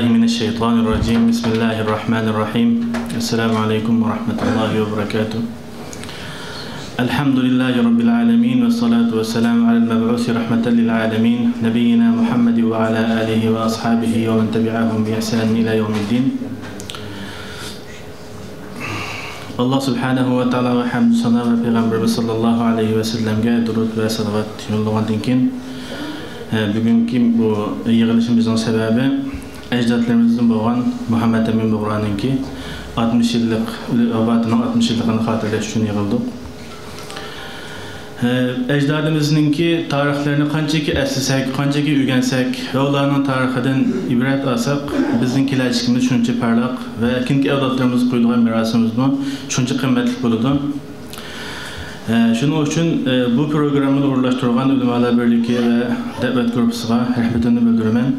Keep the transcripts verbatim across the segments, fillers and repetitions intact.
من الشيطان الرجيم. بسم الله الرحمن الرحيم. السلام عليكم ورحمة الله وبركاته. الحمد لله رب العالمين، والصلاة والسلام على المبعوث رحمة للعالمين، نبينا محمد وعلى آله وأصحابه ومن تبعهم بإحسان إلى يوم الدين. ئاللا سۇبھانەھۇ ۋە تائالاغا ھەمدۇ سانا ۋە پەيغەمبىرىمىز ساللاللاھۇ ئەلەيھى ۋەسەللەمگە دۇرۇت ۋە سالىۋات يوللىغاندىن كېيىن، ئە، بۈگۈنكى بۇ يىغىلىشىمىزنىڭ سەۋەبى ئەجدادلىرىمىزدىن بولغان مۇھەممەد ئەمىن بۇغرانىڭكى ئاتمىش يىللىق ۋاپاتىنىڭ ئاتمىش يىللىقىنى خاتىرىلەش ئۈچۈن يىغىلدۇق. ئە، ئەجدادىمىزنىڭكى تارىخلىرىنى قانچىكى ئەسلىسەك، قانچىكى ئۆگەنسەك ۋە ئۇلارنىڭ تارىخىدىن ئىبرەت ئالساق، بىزنىڭ كېلەچىكىمىز شۇنچە پارلاق ۋە كېيىنكى ئەۋلادلىرىمىزغا قويىدىغان مىراسىمىزمۇ شۇنچە قىممەتلىك بولىدۇ. ئە، شۇنىڭ ئۈچۈن، ئە، بۇ پروگراممىنى ئورۇنلاشتۇرغان ئۆلىمالار بىرلىكى ۋە دەۋەت گۇرۇپپىسىغا رەھمىتىمنى بىلدۈرىمەن.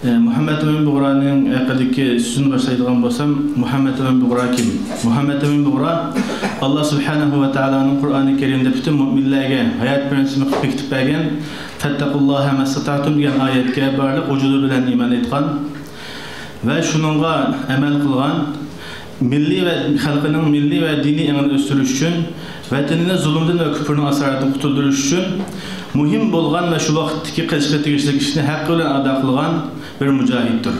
ئە، مۇھەممەد ئەمىن بۇغرانىڭ ھەققىدىكى سۆزنى باشلايدىغان بولسام، مۇھەممەد ئەمىن بۇغرا كىم؟ مۇھەممەد ئەمىن بۇغرا، ئاللا سۇبھانەھۇ ۋە تائالانىڭ قۇرئانى كەرىمدە پۈتۈن مۇئمىنلەرگە ھايات پىرىنسىپىنى قىلىپ بېكىتىپ بەرگەن، فەتتەقۇللاھە مەستەتەتۇم دېگەن ئايەتكە بارلىق ۋۇجۇدى بىلەن ئىمان ئېيتقان ۋە شۇنىڭغا ئەمەل قىلغان، مىللىي ۋە خەلقىنىڭ مىللىي ۋە دىنىي ئېڭىنى ئۆستۈرۈش ئۈچۈن، ۋەتىنىنى زۇلۇمدىن ۋە كۈپرىنىڭ ئاسارىتىدىن قۇتۇلدۇرۇش ئۈچۈن مۇھىم بولغان ۋە شۇ ۋاقىتتىكى قىلىشقا تېگىشلىك ئىشنى ھەققى بىلەن ئادا قىلغان بىر مۇجاھىدتۇر.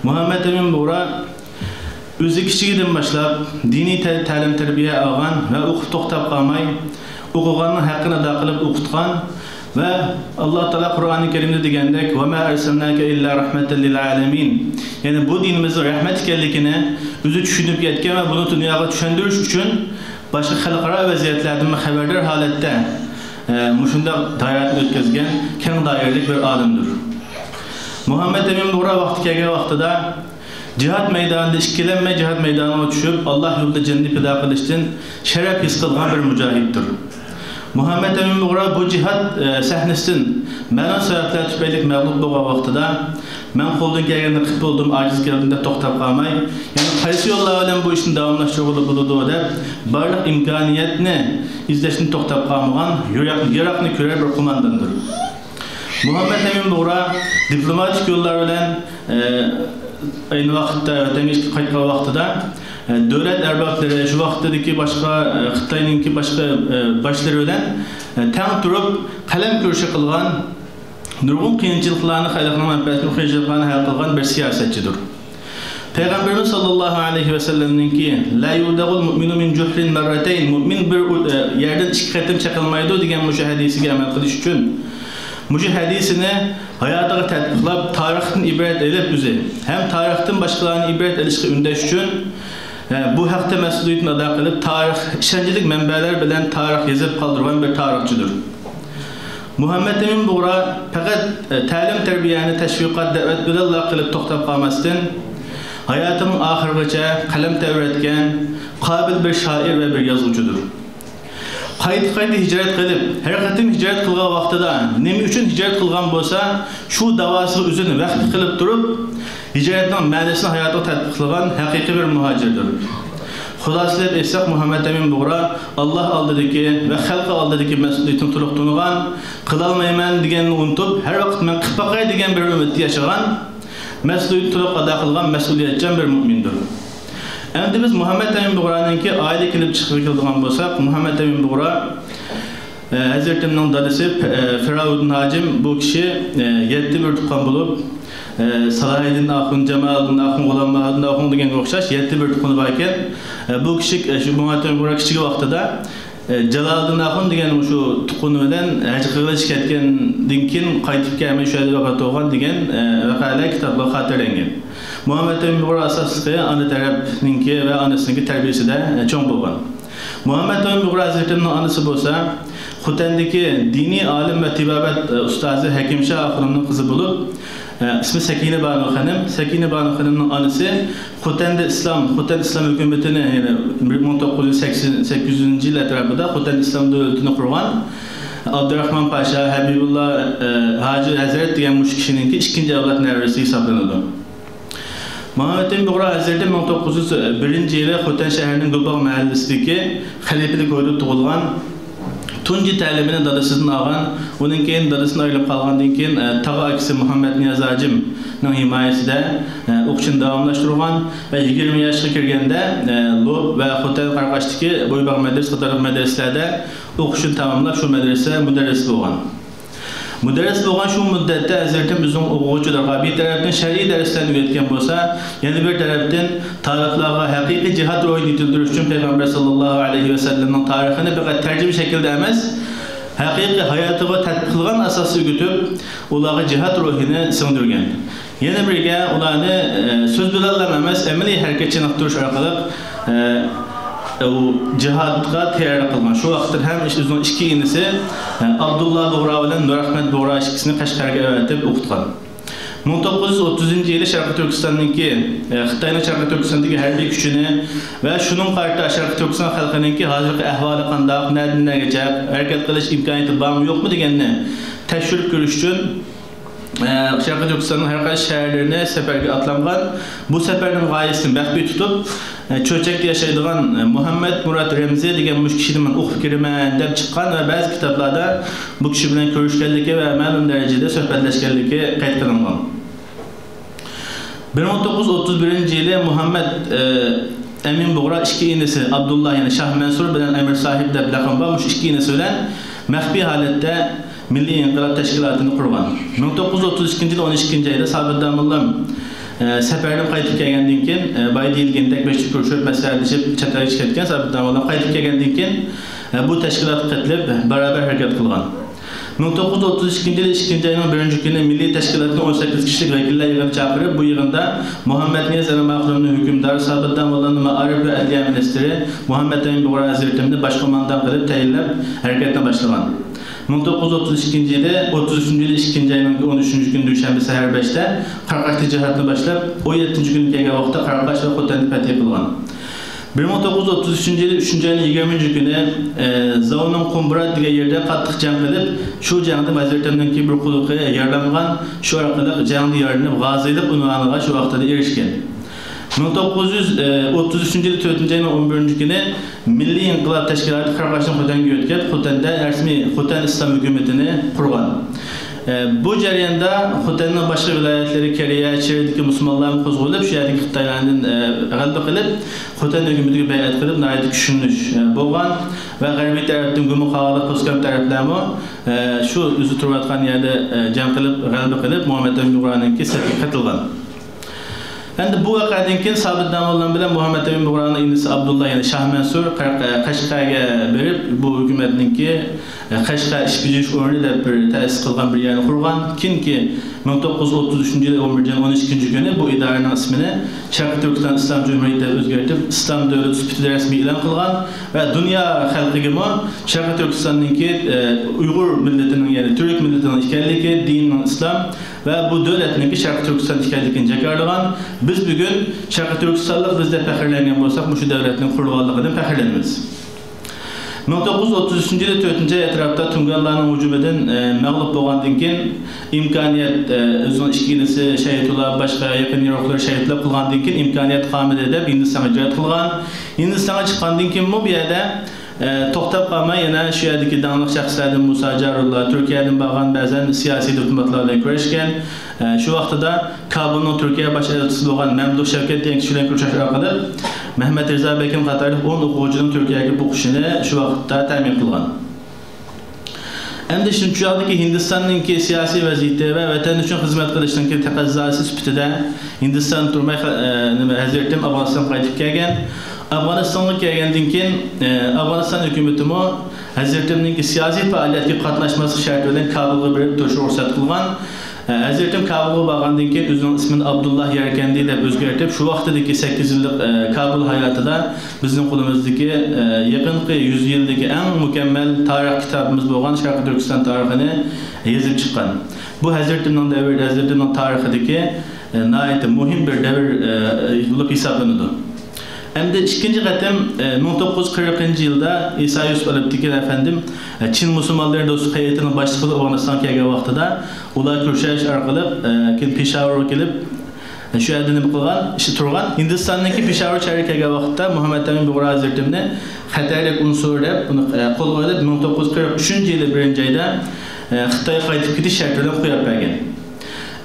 مۇھەممەد ئەمىن بۇغرا ئۆزى كىچىكىدىن باشلاپ دىنىي تە-، تەلىم-تەربىيە ئالغان ۋە ئوقۇپ توختاپ قالماي، ئوقۇغاننىڭ ھەققىنى ئادا قىلىپ ئوقۇتقان ۋە ئاللا تائالا قۇرئانى كەرىمدە دېگەندەك، «ۋەما ئەرسەلناكە ئىللا رەھمەتەن لىل ئالەمىن.» يەنى بۇ دىنىمىزنىڭ رەھمەت ئىكەنلىكىنى ئۆزى چۈشىنىپ يەتكەن ۋە بۇنى دۇنياغا چۈشەندۈرۈش ئۈچۈن باشقا خەلقئارا ۋەزىيەتلەردىنمۇ خەۋەردار ھالەتتە، ئە، مۇشۇنداق ھاياتىنى ئۆتكۈزگەن كەڭ دائىرىلىك بىر ئالىمدۇر. مۇھەممەد ئەمىن بۇغرا ۋاقتى كەلگەن ۋاقتىدا جىھاد مەيدانىدا ئىككىلەنمەي جىھاد مەيدانىغا چۈشۈپ، ئاللا يولىدا جېنىنى پىدا قىلىشتىن شەرەپ ھېس قىلغان بىر مۇجاھىدتۇر. مۇھەممەد ئەمىن بۇغرا بۇ جىھاد، ئە، سەھنىسىدىن مەلۇم سەۋەبلەر تۈپەيلى مەغلۇپ بولغان ۋاقتىدا، «مەن قولدىن كەلگەننى قىلىپ بولدۇم، ئاجىز كەلدىم» دەپ توختاپ قالماي، يەنە قايسى يوللار بىلەن بۇ ئىشنى داۋاملاشتۇرغىلى بولىدۇ دەپ، بارلىق ئىمكانىيەتنى ئىزدەشتىن توختاپ قالمىغان، يىراق-، يىراقنى كۆرەر بىر قومانداندۇر. مۇھەممەد ئەمىن بۇغرا دىپلوماتىك يوللار بىلەن، ئە، ئەينى ۋاقىتتا ۋەتەنگە قايتقان ۋاقتىدا، ئە، دۆلەت ئەربابلىرى، شۇ ۋاقىتتىكى باشقا، ئە، خىتاينىڭكى باشقا، ئە، باشلىرى بىلەن، ئە، تەڭ تۇرۇپ قەلەم كۈرىشى قىلغان، نۇرغۇن قىيىنچىلىقلارنى، خەلقنىڭ مەنپەئەتىنى، قىيىنچىلىقلارنى ھەل قىلغان بىر سىياسەتچىدۇر. پەيغەمبىرىمىز ساللاللاھۇ ئەلەيھى ۋەسەللەمنىڭكى، «لا يلدغ المؤمن من جحر مرتين»، مۇئمىن بىر ئۇ-، ئە، يەردىن ئىككى قېتىم چېقىلمايدۇ دېگەن مۇشۇ ھەدىسىگە ئەمەل قىلىش ئۈچۈن، مۇشۇ ھەدىسىنى ھاياتىغا تەتبىقلاپ، تارىختىن ئىبرەت ئېلىپ ئۆزى ھەم تارىختىن باشقىلارنى ئىبرەت ئېلىشقا ئۈندەش ئۈچۈن، ئە، بۇ ھەقتە مەسئۇلىيىتىنى ئادا قىلىپ، تارىخ، ئىشەنچلىك مەنبەلەر بىلەن تارىخ يېزىپ قالدۇرغان بىر تارىخچىدۇر. مۇھەممەد ئەمىن بۇغرا پەقەت، ئە، تەلىم-تەربىيەنى تەشۋىقات، دەۋەت بىلەنلا قىلىپ توختاپ قالماستىن، ھاياتىنىڭ ئاخىرىغىچە قەلەم تەۋرەتكەن قابىل بىر شائىر ۋە بىر يازغۇچىدۇر. قايتا-قايتا ھىجرەت قىلىپ، ھەر قېتىم ھىجرەت قىلغان ۋاقتىدا نېمە ئۈچۈن ھىجرەت قىلغان بولسا، شۇ داۋاسىغا ئۆزىنى ۋەقىپ قىلىپ تۇرۇپ، ھىجرەتنىڭ مەنىسىنى ھاياتىغا تەتبىقلىغان ھەقىقىي بىر مۇھاجىردۇر. خۇلاسىلەپ ئېيتساق، مۇھەممەد ئەمىن بۇغرا ئاللا ئالدىدىكى ۋە خەلقى ئالدىدىكى مەسئۇلىيىتىنى تولۇق تونۇغان، قىلالمايمەن دېگەننى ئۇنتۇپ، ھەر ۋاقىت مەن قىلىپ باقاي دېگەن بىر ئۈمىدتە ياشىغان، مەسئۇلىيىتىنى تولۇق ئادا قىلغان مەسئۇلىيەتچان بىر مۇئمىندۇر. ئەمدى بىز مۇھەممەد ئەمىن بۇغرانىڭكى ئائىلە كېلىپ چىقىشىغا كېلىدىغان بولساق، مۇھەممەد ئەمىن بۇغرا، ئە، ھەزرىتىمنىڭ دادىسى، ئە، فىراۋۇدىن ھاجىم بۇ كىشى، ئە، يەتتە بىر تۇغقان بولۇپ، ئە، سالاھىدىن ئاخۇن، جامالىدىن ئاخۇن، غۇلام باھادىن ئاخۇن دېگەنگە ئوخشاش يەتتە بىر تۇغقىنى بار ئىكەن. ئە، بۇ كىشى، ئە، شۇ مۇھەممەد ئەمىن بۇغرا كىچىك ۋاقتىدا، ئە، جالالىدىن ئاخۇن دېگەن مۇشۇ تۇغقىنى بىلەن ھەج قىلغىلى كەتكەندىن كېيىن قايتىپ كەلمەي شۇ يەردە ۋاپات بولغان دېگەن، ئە، ۋەقەلەر كىتابلارغا خاتىرىلەنگەن. مۇھەممەد ئەمىن بۇغرا ئاساسلىقى ئانا تەرەپنىڭكى ۋە ئانىسىنىڭكى تەربىيەسىدە، ئە، چوڭ بولغان. مۇھەممەد ئەمىن بۇغرا ھەزرىتىمنىڭ ئانىسى بولسا خوتەندىكى دىنىي ئالىم ۋە تېبابەت، ئە، ئۇستازى ھەكىمشاھ ئاخۇنۇمنىڭ قىزى بولۇپ، ئە، ئىسمى سەكىنە بانۇ خېنىم. سەكىنە بانۇ خېنىمنىڭ ئانىسى خوتەندە ئىسلام، خوتەن ئىسلام ھۆكۈمىتىنى، يەنى بىر مىڭ توققۇز يۈز سەكسەن سەككىزىنچى يىل ئەتراپىدا خوتەن ئىسلام دۆلىتىنى قۇرغان ئابدۇراخمان پاشا، ھەبىبۇللا، ئە، ھاجى ھەزرەت دېگەن مۇشۇ كىشىنىڭكى ئىككىنچى ئەۋلاد نەۋرىسى ھېسابلىنىدۇ. مۇھەممەد ئەمىن بۇغرا ھەزرىتى مىڭ توققۇز يۈز بىرىنچى يىلى خوتەن شەھىرىنىڭ گۈلباغ مەھەللىسىدىكى خەلىپىلىك ھويلىدا تۇغۇلغان. تۇنجى تەلىمىنى دادىسىدىن ئالغان، ئۇنىڭ كېيىن دادىسىدىن ئايرىلىپ قالغاندىن كېيىن، ئە، تاغا ئاكىسى مۇھەممەد نىياز ھاجىمنىڭ ھىمايىسىدە، ئە، ئوقۇشىنى داۋاملاشتۇرغان ۋە يىگىرمە ياشقا كىرگەندە، ئە، لوپ ۋە خوتەن قاراقاشتىكى بويباغ مەدرىسە قاتارلىق مەدرىسىلەردە ئوقۇشىنى تاماملاپ، شۇ مەدرىسە مۇدەررىسى بولغان. مۇدەررىس بولغان شۇ مۇددەتتە ھەزرىتىم ئۆزىنىڭ ئوقۇغۇچىلىرىغا بىر تەرەپتىن شەرئىي دەرسلەرنى ئۆگەتكەن بولسا، يەنە بىر تەرەپتىن تالىپلارغا ھەقىقىي جىھاد روھىنى يېتىلدۈرۈش ئۈچۈن پەيغەمبەر ساللاللاھۇ ئەلەيھى ۋەسەللەمنىڭ تارىخىنى پەقەت تەرجىمە شەكلىدە ئەمەس، ھەقىقىي ھاياتىغا تەتبىق قىلغان ئاساستا ئۆگىتىپ، ئۇلارغا جىھاد روھىنى سىڭدۈرگەن. يەنە بىرگە، ئۇلارنى، ئە، سۆز بىلەنلا ئەمەس، ئەمەلىي ھەرىكەتچى چېنىقتۇرۇش ئارقىلىق، ئە، ئۇ جىھادقا تەييارلىق قىلغان. شۇ ۋاقىتتا ھەم ئۆزىنىڭ ئىككى ئىنىسى، ئە، ئابدۇللا بۇغرا بىلەن نۇرئەھمەت بۇغرا ئىككىسىنى قەشقەرگە ئەۋەتىپ ئوقۇتقان. مىڭ توققۇز يۈز ئوتتۇزىنچى يىلى شەرقىي تۈركىستاننىڭكى، ئە، خىتاينىڭ شەرقىي تۈركىستاندىكى ھەربىي كۈچىنى ۋە شۇنىڭغا قارىتا شەرقىي تۈركىستان خەلقىنىڭكى ھازىرقى ئەھۋالى قانداق، نەدىن نەگىچە ھەرىكەت قىلىش ئىمكانىيىتى بارمۇ يوقمۇ دېگەننى تەكشۈرۈپ كۆرۈش ئۈچۈن، ئە، شەرقىي تۈركىستاننىڭ ھەر قايسى شەھەرلىرىنى سەپەرگە ئاتلانغان. بۇ سەپەرنىڭ غايىسىنى مەخپىي تۇتۇپ، ئە، چۆچەكتە ياشايدىغان، ئە، مۇھەممەد مۇرات رەمزى دېگەن مۇشۇ كىشىنى مەن ئوقۇپ كىرىمەن دەپ چىققان ۋە بەزى كىتابلاردا بۇ كىشى بىلەن كۆرۈشكەنلىكى ۋە مەلۇم دەرىجىدە سۆھبەتلەشكەنلىكى قەيت قىلىنغان. بىر مىڭ توققۇز يۈز ئوتتۇز بىرىنچى يىلى مۇھەممەد، ئە، ئەمىن بۇغرا ئىككى ئىنىسى ئابدۇللا، يەنى شاھ مەنسۇر بىلەن ئەمىر ساھىب دەپ لەقەم بار، مۇشۇ ئىككى ئىنىسى بىلەن مەخپىي ھالەتتە مىللىي ئىنقىلاب تەشكىلاتىنى قۇرغان. مىڭ توققۇز يۈز ئوتتۇز ئىككىنچى يىل ئون ئىككىنچى ئايدا سابىت داموللام، ئە، سەپەردىن قايتىپ كەلگەندىن كېيىن، ئە، بايا دېيىلگىنىدەك بەش كۆرۈشۈپ، مەسلىھەتلىشىپ، چەت ئەلگە چىقىپ كەتكەن. سابىت داموللام قايتىپ كەلگەندىن كېيىن، ئە، بۇ تەشكىلاتقا قېتىلىپ، بارابەر ھەرىكەت قىلغان. مىڭ توققۇز يۈز ئوتتۇز ئىككىنچى يىلى ئىككىنچى ئاينىڭ بىرىنچى كۈنى مىللىي تەشكىلاتنىڭ ئون سەككىز كىشىلىك ۋەكىللەر يىغىنى چاقىرىپ، بۇ يىغىندا مۇھەممەد نىياز ئەلمەخدۇمنى ھۆكۈمدار، سابىت داموللامنى مائارىپ ۋە ئەدلىيە مىنىستىرى، مۇھەممەد ئەمىن بۇغرا ھەزرىتىمنى باش قوماندان قىلىپ تەيىنلەپ، ھەرىكەتنى باشلىغان. مىڭ توققۇز يۈز ئوتتۇز ئىككىنچى يىلى، ئوتتۇز ئۈچىنچى يىلى ئىككىنچى ئاينىڭ ئون ئۈچىنچى كۈنى دوشەنبە سەھەر بەشتە قاراقاشتا جىھادنى باشلاپ، ئون يەتتىنچى كۈنى كەلگەن ۋاقىتتا قاراقاش ۋە خوتەننى پەتھىي قىلغان. بىر مىڭ توققۇز يۈز ئوتتۇز ئۈچىنچى يىلى ئۈچىنچى ئاينىڭ يىگىرمىنچى كۈنى، ئە، زاۋنىڭ قۇمبۇرات دېگەن يېرىدە قاتتىق جەڭ قىلىپ، شۇ جەڭدە ھەزرىتىمنىڭكى بىر قۇلىقى يارىلانغان، شۇ ئارقىلىق جەڭدە يارىلىنىپ، غازىيلىق ئۇنۋانىغا شۇ ۋاقىتتا ئېرىشكەن. مىڭ توققۇز يۈز ئوتتۇز ئۈچىنچى يىلى تۆتىنچى ئاينىڭ ئون بىرىنچى كۈنى مىللىي ئىنقىلاب تەشكىلاتى قاراقاشتىن خوتەنگە ئۆتكەپ، خوتەندە رەسمىي خوتەن ئىسلام ھۆكۈمىتىنى قۇرغان. ئە، بۇ جەرياندا خوتەننىڭ باشقا ۋىلايەتلىرى، كېرىيە، چىرىدىكى مۇسۇلمانلارمۇ قوزغىلىپ، شۇ يەردىكى خىتايلاردىن، ئە، غەلىبە قىلىپ، خوتەن ھۆكۈمىتىگە بەيئەت قىلىپ، ناھايىتى كۈچلىنىش، ئە، بولغان ۋە غەربىي تەرەپتىن گۇمۇ قاغىلىق، پوسكام تەرەپلەرمۇ، ئە، شۇ ئۆزى تۇرۇۋاتقان يەردە، ئە، جەڭ قىلىپ، غەلىبە قىلىپ، مۇھەممەد ئەمىن بۇغرانىڭكى سېپىگە قېتىلغان. ئەمدى بۇ ۋەقەدىن كېيىن سابىت داموللام بىلەن مۇھەممەد ئەمىن بۇغرانىڭ ئىنىسى ئابدۇللا، يەنى شاھ مەنسۇر قەشقەرگە بېرىپ، بۇ ھۆكۈمەتنىڭكى، ئە، قەشقەر ئىش بېجىرىش ئورنى دەپ بىر تەسىس قىلغان بىر يەرنى قۇرغان. كېيىنكى مىڭ توققۇز يۈز ئوتتۇز ئۈچىنچى يىلى ئون بىرىنچى ئاينىڭ ئون ئىككىنچى كۈنى بۇ ئىدارىنىڭ ئىسمىنى شەرقىي تۈركىستان ئىسلام جۇمھۇرىيىتى دەپ ئۆزگەرتىپ، ئىسلام دۆلىتى سۈپىتىدە رەسمىي ئېلان قىلغان ۋە دۇنيا خەلقىگىمۇ شەرقىي تۈركىستاننىڭكى، ئە، ئۇيغۇر مىللىتىنىڭ، يەنى تۈرك مىللىتىنىڭ ئىكەنلىكى، دىنىنىڭ ئىسلام، ۋە بۇ دۆلەتنىڭكى شەرقىي تۈركىستان ئىكەنلىكىنى جاكارلىغان. بىز بۈگۈن شەرقىي تۈركىستانلىق بىز دەپ پەخىرلەنگەن بولساق، مۇشۇ دۆلەتنىڭ قۇرۇلغانلىقىدىن پەخىرلىنىمىز. مىڭ توققۇز يۈز ئوتتۇز ئۈچىنچى يىلى تۆتىنچى ئاي ئەتراپىدا تۇڭگانلارنىڭ ھۇجۇمىدىن، ئە، مەغلۇپ بولغاندىن كېيىن، ئىمكانىيەت، ئە، ئۆزىنىڭ ئىككى ئىنىسى شەھىدۇللا، باشقا يېقىن ياۋۇقلىرى شەھىدلەپ قىلغاندىن كېيىن، ئىمكانىيەت قالمىدى دەپ ھىندىستانغا ھىجرەت قىلغان. ھىندىستانغا چىققاندىن كېيىنمۇ بۇ يەردە ئە، توختاپ قالماي، يەنە شۇ يەردىكى داڭلىق شەخسلەردىن مۇسا جارۇللا، تۈركىيەدىن بارغان بەزەن سىياسىي دىپلوماتلار بىلەن كۆرۈشكەن. ئە، شۇ ۋاقتىدا كابۇلنىڭ تۈركىيە باش ئەلچىسى بولغان مەمدۇھ شەۋكەت دېگەن كىشى بىلەن كۆرۈشۈش ئارقىلىق مەھمەت رىزا بېكىم قاتارلىق ئون ئوقۇغۇچىنىڭ تۈركىيەگە ئوقۇشىنى شۇ ۋاقىتتا تەمىن قىلغان. ئەمدى شۇ چاغدىكى ھىندىستاننىڭكى سىياسىي ۋەزىيىتى ۋە ۋەتەن ئۈچۈن خىزمەت قىلىشنىڭكى تەقەززاسى سۈپىتىدە ھىندىستاندا تۇرماي، ئە، نېمە، ھەزرىتىم ئافغانىستانغا قايتىپ كەلگەن. ئافغانىستانغا كەلگەندىن كېيىن، ئە، ئافغانىستان ھۆكۈمىتىمۇ ھەزرىتىمنىڭكى سىياسىي پائالىيەتكە قاتناشماسلىق شەرتى بىلەن كابۇلغا بېرىپ تۇرۇشقا رۇخسەت قىلغان. ئە، ھەزرىتىم كابۇلغا بارغاندىن كېيىن ئۆزىنىڭ ئىسمىنى ئابدۇللا يەركەندى دەپ ئۆزگەرتىپ، شۇ ۋاقتىدىكى سەككىز يىللىق، ئە، كابۇل ھاياتىدا بىزنىڭ قولىمىزدىكى، ئە، يېقىنقى يۈز يىلدىكى ئەڭ مۇكەممەل تارىخ كىتابىمىز بولغان شەرقىي تۈركىستان تارىخىنى يېزىپ چىققان. بۇ ھەزرىتىمنىڭ دەۋرى، ھەزرىتىمنىڭ تارىخىدىكى، ئە، ناھايىتى مۇھىم بىر دەۋر، ئە، بولۇپ ھېسابلىنىدۇ. ئەمدى ئىككىنچى قېتىم، ئە، مىڭ توققۇز يۈز قىرىقىنچى يىلدا ئىسا يۈسۈپ ئەلەپتىكىن ئەپەندىم، ئە، چىن مۇسۇلمانلىرى دوستلۇق ھەيئىتىنىڭ باشلىقى بولۇپ ئافغانىستانغا كەلگەن ۋاقتىدا ئۇلار كۆرۈشۈش ئارقىلىق، ئە، كېيىن پېشاۋۇرغا كېلىپ، شۇ يەردە نېمە قىلغان، ئىشى تۇرغان. ھىندىستاننىڭكى پېشاۋۇر شەھىرىگە كەلگەن ۋاقىتتا مۇھەممەد ئەمىن بۇغرا ھەزرىتىمنى خەتەرلىك ئۇنسۇر دەپ، ئۇنى، ئە، قولغا ئېلىپ، مىڭ توققۇز يۈز قىرىق ئۈچىنچى يىلى بىرىنچى ئايدا، ئە، خىتايغا قايتىپ كېتىش شەرتى بىلەن قويۇپ بەرگەن.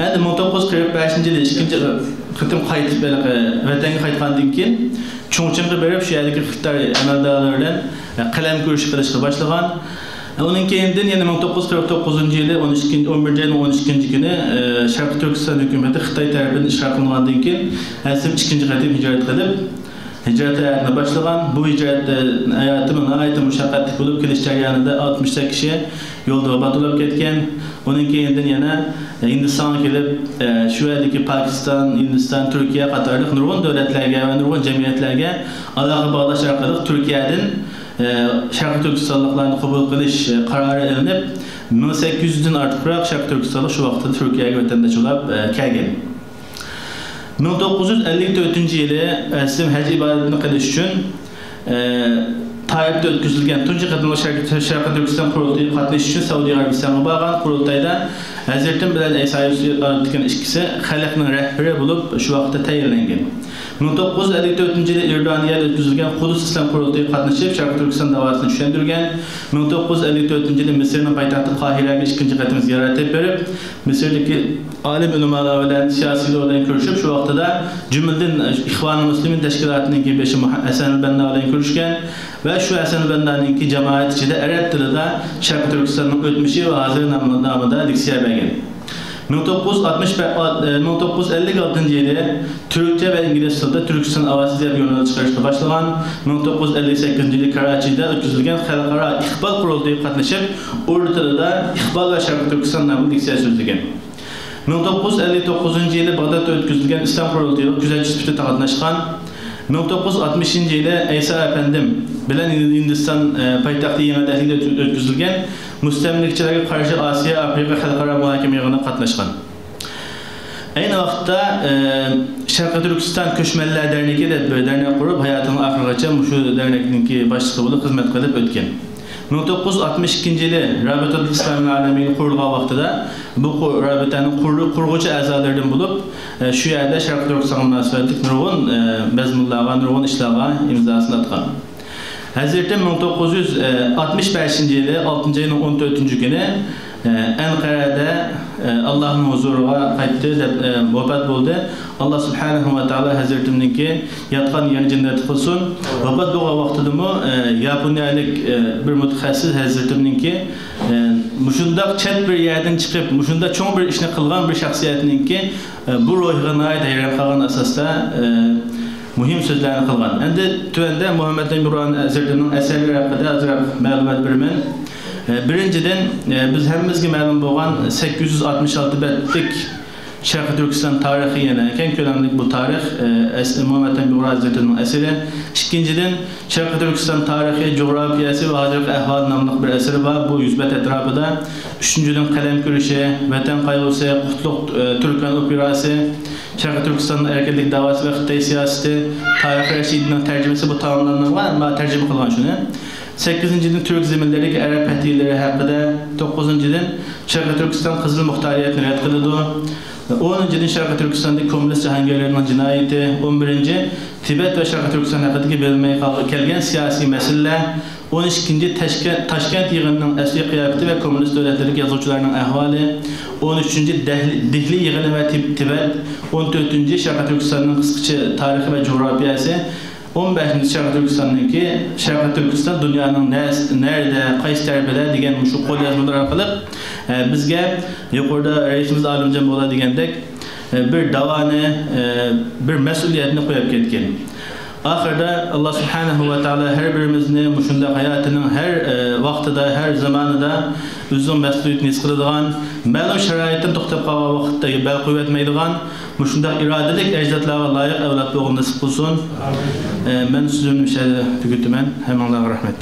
ئەمدى مىڭ توققۇز يۈز قىرىق بەشىنچى يىلى ئىككىنچى قېتىم قايتىپ، ھېلىقى، ۋەتەنگە قايتقاندىن كېيىن، چۇڭچىڭغا بېرىپ، شۇ يەردىكى خىتاي ئەمەلدارلىرى بىلەن، ئە، قەلەم كۈرىشى قىلىشقا باشلىغان. ئۇنىڭ كەينىدىن يەنە مىڭ توققۇز يۈز قىرىق توققۇزىنچى يىلى ئون ئىككىنچى، ئون بىرىنچى ئاينىڭ ئون ئىككىنچى كۈنى، ئى، شەرقىي تۈركىستان ھۆكۈمىتى خىتاي تەرىپىدىن ئىشغال قىلىنغاندىن كېيىن، ھەسىم ئىككىنچى قېتىم ھىجرەت قىلىپ، ھىجرەت ھاياتىنى باشلىغان. بۇ ھىجرەت، ئى، ھاياتىمۇ ناھايىتى مۇشەققەتلىك بولۇپ، كېلىش جەريانىدا ئاتمىش سەككىز كىشى يولدا ۋاپات بولۇپ كەتكەن. ئۇنىڭ كەينىدىن يەنە، ئى، ھىندىستانغا كېلىپ، ئى، شۇ يەردىكى پاكىستان، ھىندىستان، تۈركىيە قاتارلىق نۇرغۇن دۆلەتلەرگە ۋە نۇرغۇن جەمئىيەتلەرگە ئالاقە باغلاش ئارقىلىق تۈركىيەدىن ئى، شەرقىي تۈركىستانلىقلارنى قوبۇل قىلىش، ئى، قارارى ئېلىنىپ، مىڭ سەككىز يۈزدىن ئارتۇقراق شەرقىي تۈركىستانلىق شۇ ۋاقىتتا تۈركىيەگە ۋەتەنداش بولاپ، ئى، كەلگەن. مىڭ توققۇز يۈز ئەللىك تۆتىنچى يىلى، ئى، ھەسىم ھەج ئىبادىتىنى قىلىش ئۈچۈن، ئى، تائىپتا ئۆتكۈزۈلگەن تۇنجى قېتىملىق شەرقىي، شەرقىي تۈركىستان قۇرۇلتىيىغا قاتنىشىش ئۈچۈن سەئۇدى ئەرەبىستانغا بارغان. قۇرۇلتايدا ھەزرىتىم بىلەن ئەيسا يۈسۈپ ئىككىسى خەلقنىڭ رەھبىرى بولۇپ، شۇ ۋاقىتتا تەيىنلەنگەن. مىڭ توققۇز يۈز ئەللىك تۆتىنچى يىلى ئىردانىيەدە ئۆتكۈزۈلگەن قۇدس ئىسلام قۇرۇلتىيىغا قاتنىشىپ، شەرقىي تۈركىستان داۋاسىنى چۈشەندۈرگەن. مىڭ توققۇز يۈز ئەللىك تۆتىنچى يىلى مىسىرنىڭ پايتەختى قاھىرەگە ئىككىنچى قېتىم زىيارەت ئېلىپ بېرىپ، مىسىردىكى ئالىم ئۆلىمالار بىلەن، سىياسىيلار بىلەن كۆرۈشۈپ، شۇ ۋاقتىدا جۈملىدىن ئىخۋانۇل مۇسلىمىن تەشكىلاتىنىڭكى بېشى مۇھە-، ھەسەن بەننا بىلەن كۆرۈشكەن ۋە شۇ ھەسەن بەننانىڭكى جامائەت ئىچىدە ئەرەب تىلىدا شەرقىي تۈركىستاننىڭ ئۆتمۈشى ۋە ھازىرى نام-، نامىدا لېكسىيە بەرگەن. مىڭ توققۇز يۈز ئاتمىش بە-، ئا-، ئە، مىڭ توققۇز يۈز ئەللىك ئالتىنچى يىلى تۈركچە ۋە ئىنگلىز تىلىدا تۈركىستان ئاۋازى دەپ ژۇرنال چىقىرىشقا باشلىغان. مىڭ توققۇز يۈز ئەللىك سەككىزىنچى يىلى كاراچىدا ئۆتكۈزۈلگەن خەلقئارا ئىقبال قۇرۇلتىيىغا قاتنىشىپ، ئۇيغۇر تىلىدا ئىقبال ۋە شەرقىي تۈركىستان ناملىق لېكسىيە سۆزلىگەن. مىڭ توققۇز يۈز ئەللىك توققۇزىنچى يىلى باغدادتا ئۆتكۈزۈلگەن ئىسلام قۇرۇلتىيىغا كۆزەتچى سۈپىتىدە قاتناشقان. مىڭ توققۇز يۈز ئاتمىشىنچى يىلى ئەيسا ئەپەندىم بىلەن ھىندىستان، ئە، پايتەختى يېڭى دەھلىدە ئۆت-، ئۆتكۈزۈلگەن مۇستەملىكىچىلەرگە قارشى ئاسىيا ئافرىقا خەلقئارا مۇھاكىمە يىغىنىغا قاتناشقان. ئەينى ۋاقىتتا، ئە، شەرقىي تۈركىستان كۆچمەنلەر دەرنىكى دەپ بىر دەرنەك قۇرۇپ، ھاياتىنىڭ ئاخىرىغىچە مۇشۇ دەرنەكنىڭكى باشلىقى بولۇپ خىزمەت قىلىپ ئۆتكەن. مىڭ توققۇز يۈز ئاتمىش ئىككىنچى يىلى رابىتەتۇل ئىسلامىل ئالەمىنى قۇرۇلغان ۋاقتىدا بۇ قۇ-، رابىتەنىڭ قۇر-، قۇرغۇچى ئەزالىرىدىن بولۇپ، ئە، شۇ يەردە شەرقىي تۈركىستانغا مۇناسىۋەتلىك نۇرغۇن، ئە، مەزمۇنلارغا، نۇرغۇن ئىشلارغا ئىمزاسىنى ئاتقان. ھەزرىتىم مىڭ توققۇز يۈز ئاتمىش بەشىنچى يىلى ئالتىنچى ئاينىڭ ئون تۆتىنچى كۈنى، ئە، ئەنقەرەدە، ئە، ئاللاھنىڭ ھۇزۇرىغا قايتتى دەپ، ئە، ۋاپات بولدى. ئاللا سۇبھانەھۇ ۋە تائالا ھەزرىتىمنىڭكى ياتقان يېرىنى جەننەت قىلسۇن. ۋاپات بولغان ۋاقتىدىمۇ، ئە، ياپونىيەلىك، ئە، بىر مۇتەخەسسىس ھەزرىتىمنىڭكى، ئە، مۇشۇنداق چەت بىر يەردىن چىقىپ، مۇشۇنداق چوڭ بىر ئىشنى قىلغان بىر شەخسىيەتنىڭكى، ئە، بۇ روھىغا ناھايىتى ھەيران قالغان ئاساستا، ئە، مۇھىم سۆزلەرنى قىلغان. ئەمدى تۆۋەندە مۇھەممەد ئەمىن بۇغرانى ھەزرىتىنىڭ ئەسەرلىرى ھەققىدە ئازراق مەلۇمات بېرىمەن. ئە، بىرىنچىدىن، ئە، بىز ھەممىمىزگە مەلۇم بولغان سەككىز يۈز ئاتمىش ئالتە بەتلىك شەرقىي تۈركىستان تارىخى يەنە كەڭ كۆلەملىك بۇ تارىخ، ئە، ئەس-، مۇھەممەد ئەمىن بۇغرا ھەزرىتىنىڭ ئەسىرى. ئىككىنچىدىن، شەرقىي تۈركىستان تارىخى، جۇغراپىيەسى ۋە ھازىرقى ئەھۋالى ناملىق بىر ئەسىرى بار، بۇ يۈز بەت ئەتراپىدا. ئۈچىنچىدىن، قەلەم كۈرىشى، ۋەتەن قايغۇسى، قۇتلۇق، ئە، تۈركمەن ئوپېراسى، شەرقىي تۈركىستاننىڭ ئەركىنلىك داۋاسى ۋە خىتاي سىياسىتى، تارىخ رەشىدىنىڭ تەرجىمىسى، بۇ تاماملانغان، ئەمما تەرجىمە قىلغان شۇنى. سەككىزىنچىدىن، تۈرك زېمىنلىرىدىكى ئەرەب پەتھىيلىرى ھەققىدە. توققۇزىنچىدىن، شەرقىي تۈركىستان قىزىل مۇختارىيەتنى رەت قىلىدۇ. ئونىنچىدىن، شەرقىي تۈركىستاندىكى كوممۇنىست جاھانگىرلىرىنىڭ جىنايىتى. ئون بىرىنچى، تىبەت ۋە شەرقىي تۈركىستان ھەققىدىكى بىلمەي قال-، كەلگەن سىياسىي مەسىلىلەر. ئون ئىككىنچى، تەشكە-، تاشكەنت يىغىنىنىڭ ئەسلىي قىياپىتى ۋە كوممۇنىست دۆلەتلەردىكى يازغۇچىلارنىڭ ئەھۋالى. ئون ئۈچىنچى، دەھلى-، دېھلى يىغىنى ۋە تىب-، تىبەت. ئون تۆتىنچى، شەرقىي تۈركىستاننىڭ قىسقىچە تارىخى ۋە جۇغراپىيەسى. ئون بەشىنچى، شەرقىي تۈركىستاننىڭكى، شەرقىي تۈركىستان دۇنيانىڭ نەس-، نەدە، قايسى تەرىپىدە دېگەن مۇشۇ قوليازمىلار ئارقىلىق، ئە، بىزگە يۇقىرىدا رەئىسىمىز ئالىمجان بۇغرا دېگەندەك، ئە، بىر داۋانى، ئە، بىر مەسئۇلىيەتنى قويۇپ كەتكەن. ئاخىرىدا ئاللا سۇبھانەھۇ ۋە تائالا ھەر بىرىمىزنى مۇشۇنداق ھاياتىنىڭ ھەر، ئە، ۋاقتىدا، ھەر زامانىدا ئۆزىنىڭ مەسئۇلىيىتىنى ھېس قىلىدىغان، مەلۇم شارائىتتىن توختاپ قالغان ۋاقىتتا بەل قويۇۋەتمەيدىغان، مۇشۇنداق ئىرادىلىك ئەجدادلارغا لايىق ئەۋلاد بولغىنى نېسىپ قىلسۇن. ئامىن. ئە، مەن سۆزۈمنى مۇشۇ يەردە تۈگىتىمەن. ھەممىڭلارغا رەھمەت.